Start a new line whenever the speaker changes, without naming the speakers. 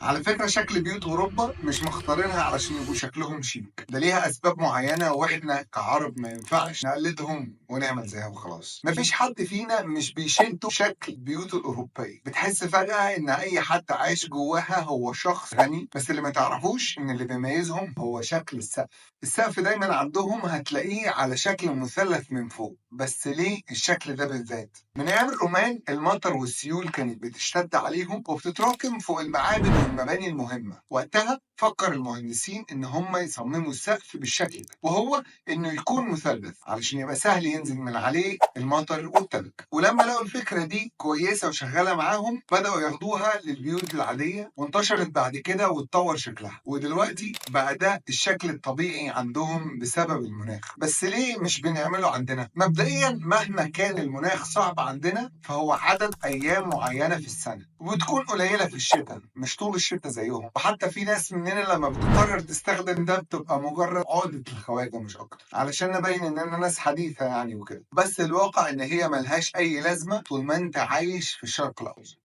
على فكرة شكل بيوت أوروبا مش مختارينها علشان يبقوا شكلهم شيك، ده ليها أسباب معينة، وإحنا كعرب ما ينفعش نقلدهم ونعمل زيها وخلاص. مفيش حد فينا مش بيشده شكل البيوت الأوروبية، بتحس فجأة إن أي حد عايش جواها هو شخص غني. بس اللي ما تعرفوش إن اللي بيميزهم هو شكل السقف. السقف دايما عندهم هتلاقيه على شكل مثلث من فوق، بس ليه الشكل ده بالذات؟ من أيام الرومان المطر والسيول كانت بتشتد عليهم وبتتراكم فوق المعابد والمباني المهمة. وقتها فكر المهندسين إن هم يصمموا السقف بالشكل ده، وهو إنه يكون مثلث علشان يبقى سهل ينزل من عليه المطر والتلج. ولما لقوا الفكرة دي كويسة وشغالة معاهم بدأوا ياخدوها للبيوت العادية، وانتشرت بعد كده واتطور شكلها، ودلوقتي بقى ده الشكل الطبيعي عندهم بسبب المناخ. بس ليه مش بنعمله عندنا؟ مبدئيا مهما كان المناخ صعب عندنا فهو عدد أيام معينة في السنة، وبتكون قليلة في الشتاء، مش طول الشتاء زيهم. وحتى في ناس مننا لما بتقرر تستخدم ده بتبقى مجرد عقدة الخواجة مش أكتر، علشان نبين إننا ناس حديثة يعني وكده. بس الواقع إن هي ملهاش أي لازمة طول ما أنت عايش في الشرق الأوسط.